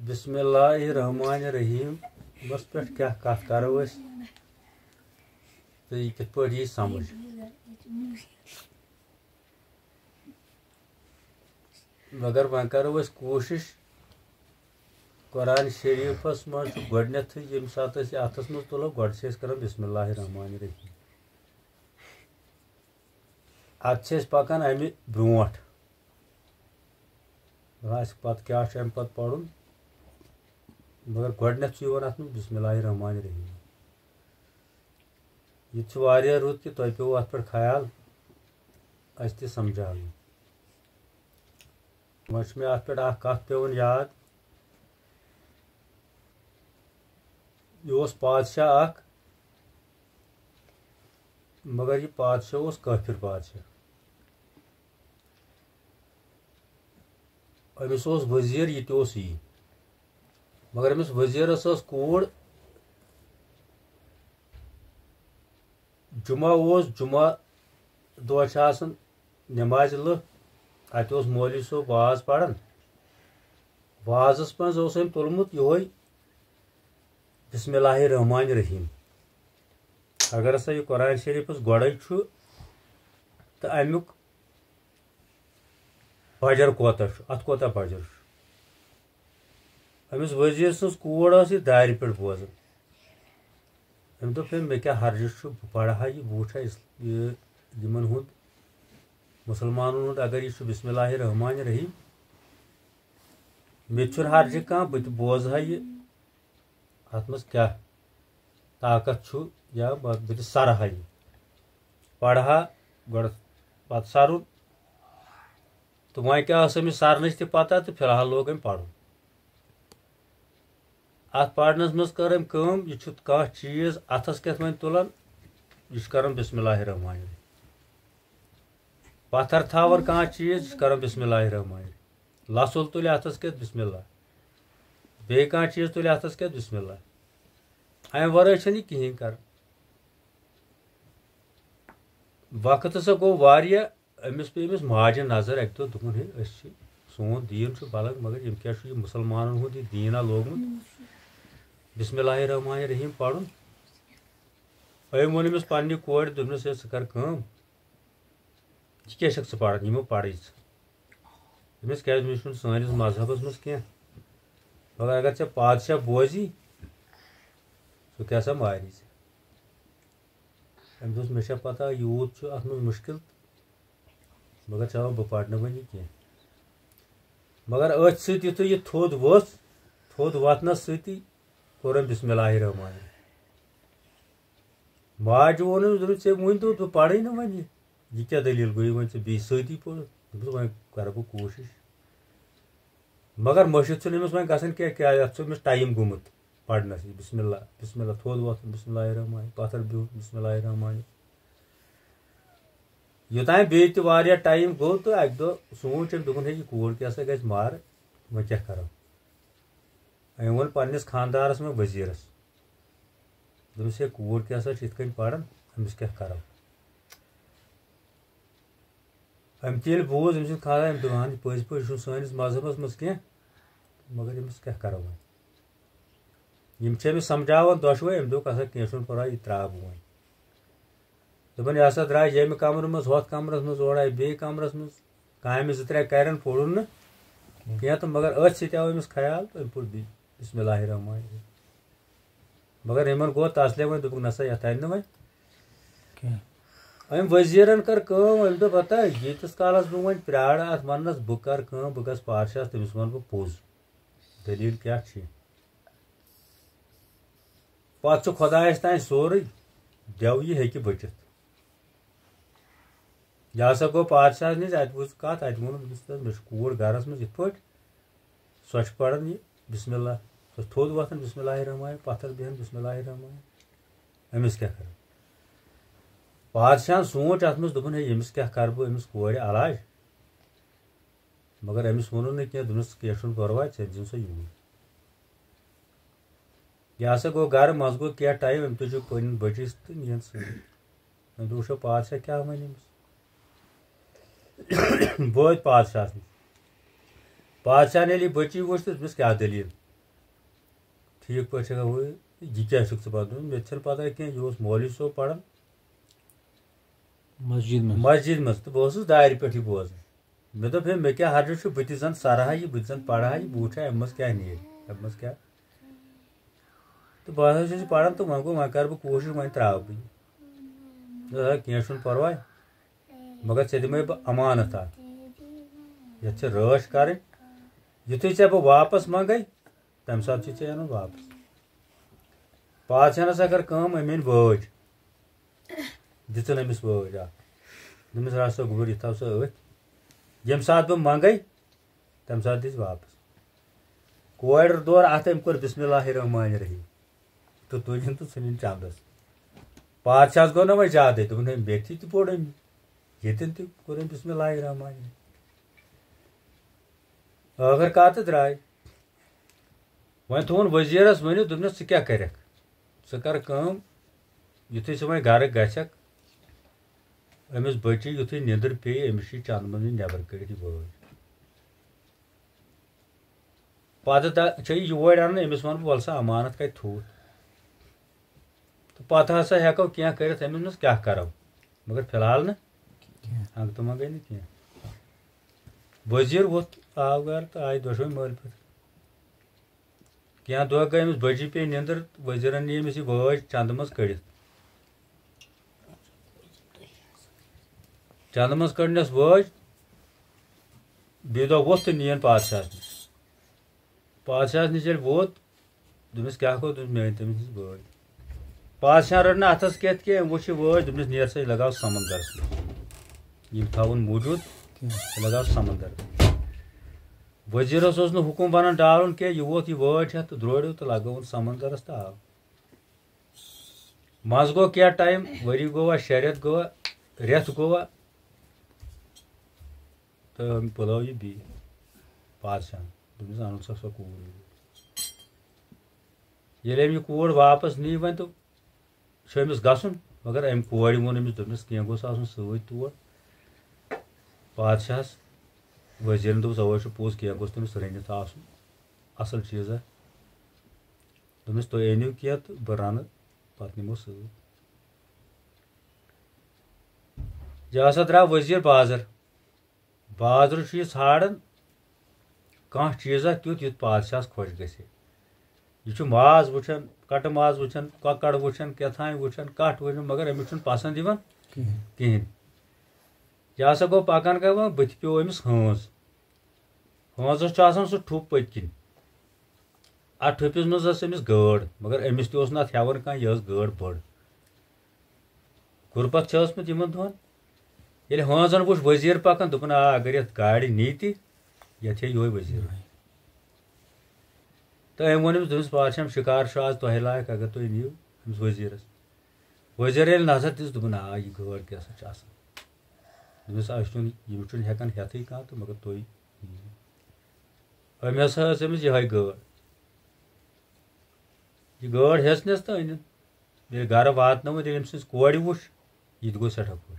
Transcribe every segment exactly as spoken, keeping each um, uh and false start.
بسم اللہ الرحمن الرحیم۔ بس پٮ۪ٹھ کیٛاہ کتھ کرو أسۍ تہٕ یہِ کِتھ پٲٹھۍ یی سمجھ؟ مگر وۄنۍ کرو أسۍ کوٗشش۔ قرآن شریٖفس منٛز چھُ گۄڈٕنیتھٕے، ییٚمہِ ساتہٕ أسۍ یہِ اتھس منٛز تُلو، گۄڈٕ چھِ أسۍ کران بسم اللہ الرحمن الرحیم۔ اتھ چھِ أسۍ پکان امہِ برونٛٹھ۔ آسہِ پتہٕ کیٛاہ چھُ امہِ پتہٕ پرُن، مگر گۄڈٕنیتھ چھُ یِوان اتھ منٛز بسم اللہ الرحمن الرحیم۔ یہِ تہِ چھُ واریاہ رُت کہِ تۄہہِ پیوٚو اتھ پٮ۪ٹھ خیال، اسہِ تہِ سمجھاوُن۔ وۄنۍ چھُ مےٚ اتھ پٮ۪ٹھ اکھ کتھ پیوان یاد۔ یہِ اوس پادشاہ اکھ، مگر یہِ پادشاہ اوس کٲفِر پادشاہ۔ أمِس اوس وزیٖر، یہِ تہِ اوس یی۔ مگر أمِس وزیٖرس ٲس کوٗر۔ جمعہ اوس، جمعہ دۄہ چھِ آسان نمازِ لُکھ۔ اتہِ اوس مولوی صٲب واز پران۔ وازس منٛز اوس أمۍ تُلمُت یِہوے بسم اللہ الرحمن الرحیم۔ اگر ہسا یہِ قرآن شریٖفس گۄڈے چھُ، تہٕ امیُک بجر کوتاہ چھُ، اتھ کوتاہ بجر چھُ؟ أمِس وزیٖر سٕنٛز کوٗر ٲس یہِ دارِ پٮ۪ٹھ بوزان۔ أمۍ دوٚپ، "ہے، مےٚ کیٛاہ حرجہِ چھُ، بہٕ پرٕ ہا یہِ، بہٕ وٕچھِ ہا اس-، یہِ، یِمن ہُنٛد، مُسلمانن ہُنٛد، اگر یہِ چھُ بسم اللہ الرحمن الرحیم، مےٚ تہِ چھُنہٕ حرجہِ کانٛہہ، بہٕ تہِ بوزٕ ہا یہِ، اتھ منٛز کیٛاہ طاقت چھُ، یا بہٕ، بہٕ تہِ سرٕ ہا یہِ، پرٕ ہا گۄڈٕ، پتہٕ سرُن۔" تہٕ وۄنۍ کیٛاہ ٲس أمِس سرنٕچ تہِ پتہ، تہٕ فی الحال لوگ أمۍ پرُن۔ اتھ پرنس منٛز کٔر أمۍ کٲم، یہِ چھُ کانٛہہ چیٖز اتھس کٮ۪تھ وۄنۍ تُلان، یہِ چھُ کران بسم اللہ الرحمن الرحیم۔ پتھر تھاوان کانٛہہ چیٖز، یہِ چھُ کران بسم اللہ الرحمن الرحیم۔ لژُل تُلہِ اتھس کٮ۪تھ، بسم اللہ۔ بیٚیہِ کانٛہہ چیٖز تُلہِ اتھس کٮ۪تھ، بسم اللہ۔ امہِ ورٲے چھنہٕ یہِ کِہینۍ کران۔ وقت ہسا گوٚو واریاہ، أمِس پیٚیہِ أمِس ماجہِ نظر اکہِ دۄہ، دوٚپُن، "ہے، أسۍ چھِ، سون دیٖن چھُ بلگ، مگر یِم کیٛاہ چھُ یہِ مُسلمانن ہُنٛد یہِ دیٖنا لوگمُت بسم اللہ الرحمن الرحیم پرُن؟" أمۍ ووٚن أمِس پننہِ کورِ، دوٚپنس، "ہے، ژٕ کر کٲم، یہِ کیٛاہ چھکھ ژٕ پران؟ یہِ مہ پرٕے ژٕ۔ أمِس کیٛازِ، مےٚ چھُنہٕ سٲنِس مذہبس منٛز کینٛہہ، مگر اگر ژےٚ پادشاہ بوزی، سُہ کیٛاہ سا ماری ژےٚ۔" أمۍ دوٚپ، "مےٚ چھےٚ پتہ، یوٗت چھُ اتھ منٛز مُشکِل، مگر چلو، بہٕ پرنہٕ وۄنۍ یہِ کینٛہہ۔" مگر أتھۍ سۭتۍ یُتھُے یہِ تھوٚد ووٚتھ، تھوٚد وۄتھنس سۭتی کوٚر أمۍ بسم اللہ الرحمن الرحیم۔ ماجہِ ووٚن أمِس، دوٚپُن، "ژےٚ ؤنۍ تو، بہٕ پرٕے نہٕ وۄنۍ یہِ۔ یہِ کیٛاہ دٔلیٖل گٔیے وۄنۍ ژےٚ بیٚیہِ سۭتی پوٚرُتھ؟" دوٚپُس، "وۄنۍ کرٕ بہٕ کوٗشِش۔" مگر مٔشِتھ چھُنہٕ أمِس وۄنۍ گژھان کینٛہہ، کیٛازِ اَتھ چھُ أمِس ٹایم گوٚمُت پرنس۔ بسم اللہ، بسم اللہ، تھوٚد وۄتھُن، بسم اللہ الرحمن الرحیم، پتھر بِہُن، بسم اللہ الرحمن الرحیم۔ یوٚتام بیٚیہِ تہِ واریاہ ٹایم گوٚو تہٕ اکہِ دۄہ سوٗنٛچ أمۍ، دوٚپُن، "ہے، یہِ کوٗر کیٛاہ سا گژھِ مارٕ، وۄنۍ کیٛاہ کرو؟" أمۍ ووٚن پننِس خانٛدارس، مےٚ وزیٖرس، دوٚپمَس، "ہے، کوٗر کیٛاہ سا چھِ یِتھ کٔنۍ پران، أمِس کیٛاہ کرو؟" أمۍ تہِ ییٚلہِ بوٗز، أمۍ سٕنٛدۍ خانٛدار، أمۍ دوٚپ، "اہن، یہِ پٔزۍ پٲٹھۍ چھُنہٕ سٲنِس مذہبس منٛز کینٛہہ، مگر أمِس کیٛاہ کرو وۄنۍ؟" یِم چھِ أمِس سمجھاوان دۄشوے، أمۍ دوٚپ، "ہسا، کینٛہہ چھُنہٕ پرواے، یہِ ترٛاوٕ بہٕ وۄنۍ۔" دوٚپُن، یہِ ہسا درٛاے ییٚمہِ کمرٕ منٛز، ہۄتھ کمرس منٛز، اورٕ آیہِ بیٚیہِ کمرس منٛز، کامہِ زٕ ترٛےٚ کرن، پوٚرُن نہٕ کینٛہہ تہٕ مگر أتھۍ سۭتۍ آو أمِس خیال تہٕ أمۍ پوٚر بی-، بسم اللہ الرحمن الرحیم۔ مگر یِمن گوٚو تسلے وۄنۍ، دوٚپُکھ، "نسا، یتھ آیہِ نہٕ وۄنۍ۔" کینٛہہ۔ أمۍ وزیرن کٔر کٲم، أمۍ دوٚپ، "ہتا، ییٖتِس کالس بہٕ وۄنۍ پرٛارٕ اتھ وننس، بہٕ کرٕ کٲم، بہٕ گژھٕ پادشاہس، تٔمِس ونہٕ بہٕ پوٚز، دٔلیٖل کیٛاہ چھِ۔" پتہٕ چھُ خۄدایس تام سورُے، دٮ۪و یہِ ہیٚکہِ بٔچِتھ۔ یہِ ہسا گوٚو پادشاہس نِش، اتہِ وٕچھ کتھ، اتہِ ووٚنُن، دوٚپُس، "مےٚ چھِ کوٗر گرس منٛز یِتھ پٲٹھۍ، سۄ چھِ پران یہِ بسم اللہ، سۄ چھِ تھوٚد وۄتھان بسم اللہ الرحمن، پتھر بیٚہان بسم اللہ الرحمن، أمِس کیٛاہ کرٕ؟" پادشاہن سوٗنٛچ اتھ منٛز، دوٚپُن، "ہے، ییٚمِس کیٛاہ کرٕ بہٕ، أمِس کورِ علاج؟" مگر أمِس ووٚنُن نہٕ کینٛہہ، دوٚپنس، "کینٛہہ چھُنہٕ پرواے، ژےٚ أنۍ زِن سۄ یوٗرۍ۔" یہِ ہسا گوٚو گرٕ، منٛزٕ گوٚو کینٛہہ ٹایم، أمۍ تُج یہِ پنٕنۍ بٔچی تہٕ نِیَن سۭتۍ۔ أمۍ دوٚپ، "وٕچھو پادشاہ کیٛاہ وَنہِ أمِس۔" وٲتۍ پادشاہس نِش۔ پادشاہن ییٚلہِ یہِ بٔچی وٕچھ تہٕ دوٚپمس، "کیٛاہ دٔلیٖل؟" ٹھیٖک پٲٹھۍ چھَکھا ہُہ، یہِ کیٛاہ چھُکھ ژٕ پَتہٕ؟ مےٚ تہِ چھَنہٕ پَتہ کینٛہہ، یہِ اوس مولوی صٲب پَران مسجد منٛز۔ مسجد منٛز تہٕ بہٕ اوسُس دارِ پٮ۪ٹھٕے بوزان۔ مےٚ دوٚپ، ہے، مےٚ کیٛاہ حرجہِ چھُ، بہٕ تہِ زَن سَرٕ ہا یہِ، بہٕ تہِ زَن پَرٕ ہا یہِ، بہٕ وٕچھِ ہا اَمہِ منٛز کیٛاہ نیرِ، اَمہِ منٛز کیٛاہ۔ تہٕ بہٕ ہسا چھُس یہِ پَران تہٕ وۄنۍ گوٚو، وۄنۍ کَرٕ بہٕ کوٗشِش، وۄنۍ ترٛاوٕ بہٕ یہِ۔ نہ، کینٛہہ چھُنہٕ پَرواے، مگر ژےٚ دِمَے بہٕ اَمانَت اَکھ، یَتھ چھِ رٲچھ کَرٕنۍ۔ یُتھُے ژےٚ بہٕ واپَس منٛگَے، تَمہِ ساتہٕ چھُے ژےٚ اَنُن واپَس۔ پادشاہَن ہسا کٔر کٲم، أمۍ أنۍ وٲج، دِژٕن أمِس وٲج اَکھ۔ دوٚپمَس، "رَٹھ سا گُر، یہِ تھاو سا أتھۍ۔ ییٚمہِ ساتہٕ بہٕ منٛگَے، تَمہِ ساتہٕ دِژ واپَس۔" کورِ دورٕ اَتھ، أمۍ کوٚر بسم اللہ الرحمن الرحیم تہٕ تُجِن تہٕ ژھٕنِن چَندَس۔ پادشاہَس گوٚو نہ وۄنۍ زیادَے، دوٚپُن، "ہے، مےٚ تہِ تہِ پوٚر أمۍ، ییٚتٮ۪ن تہِ کوٚر أمۍ بسم اللہ الرحمن الرحیم۔" ٲخٕر کار تہٕ درٛاے۔ وۄنۍ تھوٚوُن وزیرس ؤنِتھ، دوٚپنس، "ژٕ کیٛاہ کرکھ؟ ژٕ کر کٲم، یُتھُے ژٕ وۄنۍ گرٕ گژھکھ، أمِس بٔچی یُتھُے نیٚنٛدٕر پیٚیہِ، أمِس چھِ چندٕ منٛزٕے نٮ۪بر کٔڑِتھ یہِ وٲج۔" پتہٕ دا-، چھےٚ یہِ یور انان، أمِس ونہٕ بہٕ، "ول سا، امانت کتہِ تھوٚوُتھ؟" تہٕ پتہٕ ہسا ہٮ۪کو کینٛہہ کٔرِتھ، أمِس منٛز کیٛاہ کرو؟ مگر فی الحال نہٕ، انٛگ تہٕ منٛگے نہٕ کینٛہہ۔ وزیر ووٚتھ، آو گرٕ تہٕ آیہِ دۄشوے مٲلۍ پٲٹھۍ۔ کینٛہہ دۄہ گٔے أمِس بٔجی پیٚیہِ نیٚنٛدٕر، وزیرن نی أمِس یہِ وٲج چندٕ منٛز کٔڑِتھ۔ چندٕ منٛز کٔڑنس وٲج، بیٚیہِ دۄہ ووٚتھ تہٕ نِیَن پادشاہس نِش۔ پادشاہس نِش ییٚلہِ ووت، دوٚپمس، "کیٛاہ گوٚو؟" دوٚپمس، "مےٚ أنۍ تٔمِس نِش وٲج۔" پادشاہ رٔٹ نہٕ اتھس کٮ۪تھ کینٛہہ، أمۍ وٕچھ یہِ وٲج، دوٚپنس، "نیر سا، یہِ لگاو سمندرس منٛز، یِم تھاوُن موٗجوٗد، یہِ لگاو سمندر۔" وزیرس اوس نہٕ حُکُم بنان ڈالُن کینٛہہ، یہِ ووت یہِ وٲج ہٮ۪تھ تہٕ درٛوڑیو تہٕ لگٲوُن سمندرس تہٕ آو۔ منٛزٕ گوٚو کینٛہہ ٹایم، ؤری گوٚوا، شےٚ رٮ۪تھ گوٚوا، رٮ۪تھ گوٚوا، تہٕ أمۍ بُلٲو یہِ بیٚیہِ پادشاہن، دوٚپنس، "اَنُن سا سۄ کوٗر یوٗرۍ۔" ییٚلہِ أمۍ یہِ کوٗر واپس نی وۄنۍ تہٕ چھُ أمِس گژھُن، مگر أمۍ کورِ ووٚن أمِس، دوٚپنس، "کینٛہہ گوٚژھ آسُن سۭتۍ تور۔" پادشاہس وزیرن دوٚپُس، "اَوَے چھُ پوٚز، کینٛہہ گوٚژھ تٔمِس رٔنِتھ آسُن، اَصٕل چیٖزا۔" دوٚپنس، "تُہۍ أنِو کینٛہہ تہٕ بہٕ رَنہٕ، پتہٕ نِمو سۭتۍ۔" یہِ ہسا درٛاو وزیر بازر۔ بازرٕ چھُ یہِ ژھانڈان کانٛہہ چیٖزا تیُتھ، یُتھ پادشاہس خۄش گژھِ۔ یہِ چھُ ماز وٕچھان، کٹہٕ ماز وٕچھان، کۄکر وٕچھان، کیٛاہ تام وٕچھان، کٹھ وٕچھان، مگر أمِس چھُنہٕ پسنٛد یِوان کِہیٖنۍ۔ کِہیٖنۍ۔ یہِ ہسا گوٚو پکان، گٔے وۄنۍ بٕتھِ پیوٚو أمِس ہٲنز۔ ہٲنزس چھُ آسان سُہ ٹھوٚپ پٔتۍ کِنۍ۔ اتھ ٹھوٚپِس منٛز ٲس أمِس گٲڈ، مگر أمِس تہِ اوس نہٕ اتھ ہٮ۪وان کانٛہہ، یہِ ٲس گٲڈ بٔڑ۔ غربت چھِ ٲسمٕژ یِمن دۄہن۔ ییٚلہِ ہٲنزن وُچھ وزیر پکان، دوٚپُن، "آ، اگر یتھ گاڑِ نی تہِ، یتھ ہے یِہوے وزیر۔" تہٕ أمۍ ووٚن أمِس، دوٚپمس، "پادشاہ، شِکار چھُ آز تۄہہِ لایق، اگر تُہۍ نِیِو أمِس وزیرس۔" وزیر ییٚلہِ نظر دِژ، دوٚپُن، "آ، یہِ گٲڈ کیٛاہ سا چھِ اصل۔" دوٚپمس، "أسۍ چھُنہٕ، یِم چھُنہٕ ہٮ۪کان ہٮ۪تھٕے کانٛہہ تہٕ مگر تُہۍ نِیِو۔" أمۍ ہسا ٲس أمِس یِہوٚے گٲڈ۔ یہِ گٲڈ ہیٚژنَس تہٕ أنِن۔ ییٚلہِ گرٕ واتنٲوٕن، ییٚلہِ أمۍ سٕنٛز کورِ وُچھ، یہِ تہِ گوٚو سٮ۪ٹھاہ خۄش۔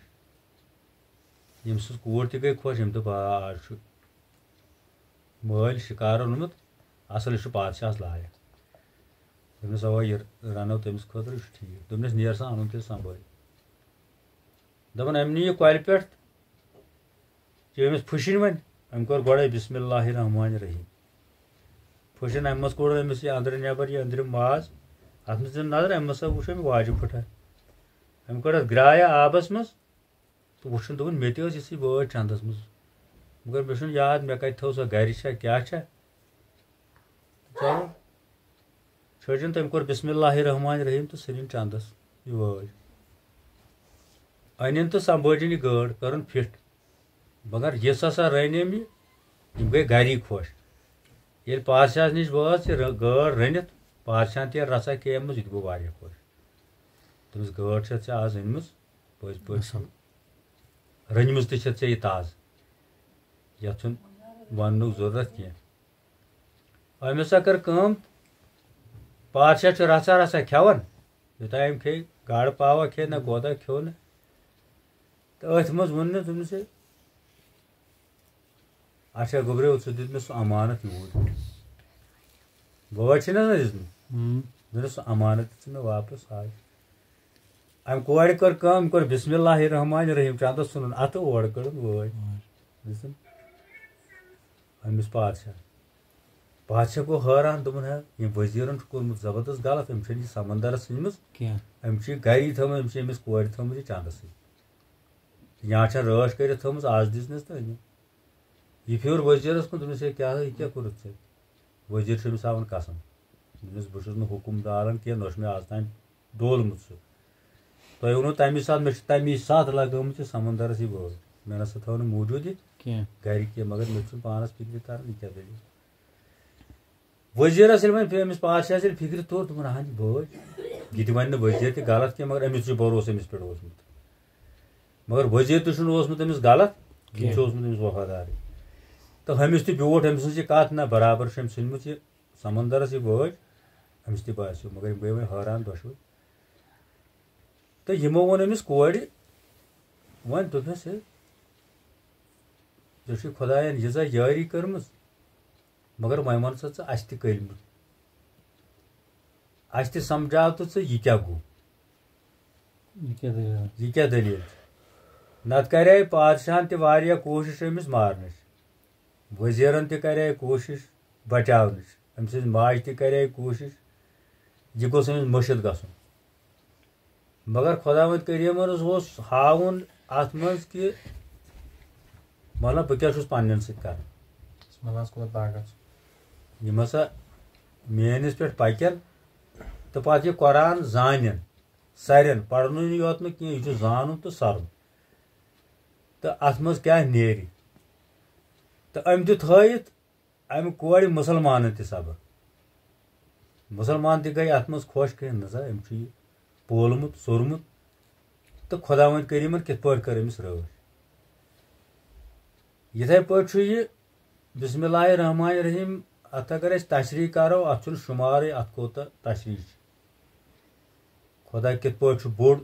ییٚمۍ سٕنٛز کوٗر تہِ گٔے خۄش، أمۍ دوٚپ، "آ، آز چھُ مٲلۍ شِکار اوٚنمُت، اَصٕل، یہِ چھُ پادشاہَس لایق۔" دوٚپنَس، "اَوا، یہِ رَنو تٔمِس خٲطرٕ، یہِ چھُ ٹھیٖک۔" دوٚپنَس، "نیر سا، اَنُن تیٚلہِ سنٛبھٲلِتھ۔" دَپان، أمۍ نی یہِ کۄلہِ پٮ۪ٹھ، یہِ أمِس پھٕشِن وۄنۍ، أمۍ کوٚر گۄڈَے بسم اللہ الرحمن الرحیم۔ پھٕشِن اَمہِ منٛز کوٚڑ أمِس یہِ أنٛدرٕ نٮ۪بر، یہِ أنٛدرِم ماز، اَتھ منٛز دِژ نظر، أمۍ ہسا وُچھ أمۍ واجہِ پھٕٹہ۔ أمۍ کوٚڑ اَتھ گرٛایہ آبَس منٛز تہٕ وُچھُن، دوٚپُن، "مےٚ تہِ ٲس یِژھٕے وٲج چندَس منٛز، مگر مےٚ چھُنہٕ یاد مےٚ کَتہِ تھٲو سۄ، گرِ چھا کیٛاہ چھا۔" چلو، چھٲجِن تٔمۍ کوٚر بسم اللہ الرحمن الرحیم تہٕ ژھٕنِن چندَس یہِ وٲج۔ أنِن تہٕ سنبھٲجِن یہِ گٲڈ، کٔرٕن فِٹ۔ مگر یِژھ ہسا رٔنۍ أمۍ یہِ، یِم گٔے گری خۄش۔ ییٚلہِ پادشاہس نِش وٲژ یہِ رٔ-، گٲڈ رٔنِتھ، پادشاہن تہِ ییٚلہِ رژھا کھیٚیمٕژ، یہِ تہِ گوٚو واریاہ خۄش۔ دوٚپمَس، "گٲڈ چھَتھ ژےٚ آز أنمٕژ، پٔزۍ پٲٹھۍ چھِ رٔنمٕژ تہِ چھَتھ ژےٚ یہِ تازٕ۔ یَتھ چھُنہٕ وَننُک ضروٗرت کینٛہہ۔" أمۍ ہسا کٔر کٲم، پادشاہ چھُ رژھا رژھا کھٮ۪وان، یوٚتام أمۍ کھیٚیہِ گاڈٕ پاوا کھیٚیہِ نہ کوتاہ کھیوٚو نہٕ۔ تہٕ أتھۍ منٛز ووٚن نہٕ تٔمِس یہِ، "اچھا گوٚبریو، ژٕ دیُت مےٚ سُہ امانت یوٗرۍ، گٲڈ چھِنہٕ حظ مےٚ دِژمٕژ؟" ہم۔ دوٚپنَس، "سُہ امانت تہِ ژٕ مےٚ واپس آے۔" امہِ کورِ کٔر کٲم، أمۍ کوٚر بسم اللہ الرحمن الرحیم، چندس ژھُنُن اتھٕ، اورٕ کٔڑٕن وٲج۔ بوٗزتھٕ؟ أمِس پادشاہ۔ پادشاہ گوٚو حٲران، دوٚپُن، "ہے، ییٚمۍ وزیرن چھُ کوٚرمُت زبردست غلط، أمۍ چھَنہٕ یہِ سمندرس ژھٕنمٕژ، کینٛہہ۔ أمۍ چھِ یہِ گری تھٲومٕژ، أمۍ چھِ أمِس کورِ تھٲومٕژ یہِ چندسٕے۔ یا چھَن رٲچھ کٔرِتھ تھٲومٕژ، از دِژنَس تہٕ أمۍ۔" یہِ پھیوٗر وزیرس کُن، دوٚپنَس، "ہے، کیٛاہ، یہِ کیٛاہ کوٚرُتھ ژےٚ؟" وزیر چھُ أمِس ہاوان قسم۔ دوٚپنَس، "بہٕ چھُس نہٕ حُکُم ڈالان کینٛہہ، نہ چھُ مےٚ از تام ڈولمُت سُہ۔ تۄہہِ ووٚنوُ تَمی ساتہٕ، مےٚ چھِ تَمی ساتہٕ لگٲومٕژ یہِ سمندرس یہِ وٲر۔ مےٚ نہ سا تھٲو نہٕ موٗجوٗد یہِ کینٛہہ۔ گرِ کینٛہہ، مگر مےٚ تہِ چھُنہٕ پانس فِکرِ تران، یہِ کیٛاہ دٔلیٖل۔" وزیرس ییٚلہِ وۄنۍ فِ-، أمِس پادشاہس ییٚلہِ فِکرِ توٚر، دوٚپُن، "اہن، یہِ بٲے، یہِ تہِ وَنہِ نہٕ وزیر تہِ غلط کینٛہہ، مگر أمِس چھُ بروسہٕ أمِس پٮ۪ٹھ اوسمُت۔ مگر وزیر تہِ چھُنہٕ اوسمُت أمِس غلط، یہِ کینٛہہ۔ چھُ اوسمُت أمِس وفادارٕے۔ تہٕ ہُمِس تہِ بیوٗٹھ أمۍ سٕنٛز یہِ کَتھ، نہ، برابر چھُ أمۍ ژھٕنمٕژ یہِ سمندرس یہِ وٲج، أمِس تہِ باسیو، مگر یِم گٔے وۄنۍ حٲران دۄشوٕے۔" تہٕ یِمو ووٚن أمِس کورِ، وۄنۍ دوٚپنَس، "ہے، ژےٚ چھُے خۄدایَن ییٖژاہ یٲری کٔرمٕژ، مگر وۄنۍ وَن سا ژٕ اَسہِ تہِ کٔلمہٕ۔ اَسہِ تہِ سمجھاو تہٕ ژٕ یہِ کیٛاہ گوٚو؟" یہِ کیٛاہ دٔلیٖل؟ یہِ کیٛاہ دٔلیٖل چھِ؟ نَتہٕ کَرے پادشاہَن تہِ واریاہ کوٗشِش أمِس مارنٕچ، وزیرَن تہِ کَرے کوٗشِش بچاونٕچ، أمۍ سٕنٛزِ ماجہِ تہِ کَرے کوٗشِش، یہِ گوٚژھ أمِس مٔشِتھ گژھُن۔ مگر خۄداوند کریٖمَن اوس ہاوُن اَتھ منٛز کہِ، مطلب، بہٕ کیٛاہ چھُس پننٮ۪ن سۭتۍ کران۔ بسم اللہ کوٗتاہ طاقت چھُ۔ یِم ہسا میٲنِس پٮ۪ٹھ پَکن تہٕ پَتہٕ یہِ قرآن زانن، سَرن، پَرنُے یوت نہٕ کینٛہہ، یہِ چھُ زانُن تہٕ سَرُن۔ تہٕ اَتھ منٛز کیٛاہ نیرِ؟ تہٕ أمۍ دیُت ہٲیِتھ اَمہِ کورِ مُسلمانَن تہِ صبر۔ مُسلمان تہِ گٔے اَتھ منٛز خۄش، کینٛہہ نہ سا، أمۍ چھُ یہِ پولمُت، سوٚرمُت، تہٕ خۄداوند کریٖمَن کِتھ پٲٹھۍ کٔر أمِس رٲچھ۔ یِتھَے پٲٹھۍ چھُ یہِ بسم اللہ الرحمن الرحیم، اَتھ اگر أسۍ تشریح کَرو، اَتھ چھُنہٕ شُمارٕے، اَتھ کوٗتاہ تشریح چھِ۔ خۄدا کِتھ پٲٹھۍ چھُ بوٚڑ،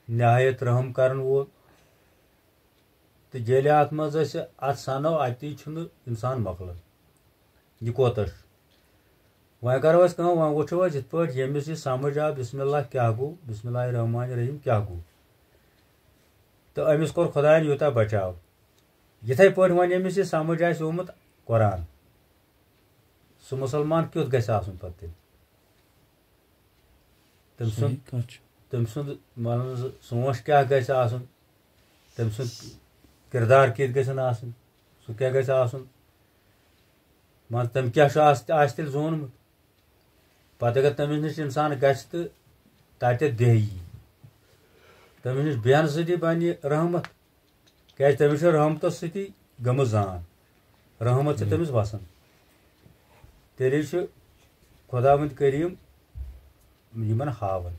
نہایت رحم کَرَن وول۔ تہٕ ییٚلہِ اَتھ منٛز أسۍ اَتھ سَنو، اَتی چھُنہٕ اِنسان مۄکلان۔ یہِ کوتاہ چھُ؟ وۄنۍ کَرو أسۍ کٲم، وۄنۍ وٕچھو أسۍ یِتھ پٲٹھۍ ییٚمِس یہِ سَمٕجھ آو، بسم اللہ کیٛاہ گوٚو، بسم اللہ الرحمن الرحیم کیٛاہ گوٚو، تہٕ أمِس کوٚر خۄدایَن یوٗتاہ بچاو۔ یِتھَے پٲٹھۍ وۄنۍ ییٚمِس یہِ سَمٕجھ آسہِ آمُت قرآن، سُہ مُسلمان کیُتھ گژھِ آسُن پَتہٕ تیٚلہِ؟ تٔمۍ سُنٛد، صحیح کَتھ چھِ۔ تٔمۍ سُنٛد، مان ژٕ، سونٛچ کیٛاہ گژھِ آسُن؟ تٔمۍ سُنٛد کِردار کِتھ گژھن آسٕنۍ؟ سُہ کیٛاہ گژھِ آسُن؟ مان ژٕ، تٔمۍ کیٛاہ چھُ آس-، آسہِ تیٚلہِ زونمُت؟ پَتہٕ اگر تٔمِس نِش اِنسان گژھِ تہٕ تَتٮ۪تھ بیٚہہِ یی، تٔمِس نِش بیٚہنہٕ سۭتی بَنہِ یہِ رحمت۔ کیٛازِ تٔمِس چھُ رحمتس سۭتی گٔمٕژ زان، رحمت چھِ تٔمِس وسان۔ تیٚلے چھُ خۄداوند کریم یِمن ہاوان۔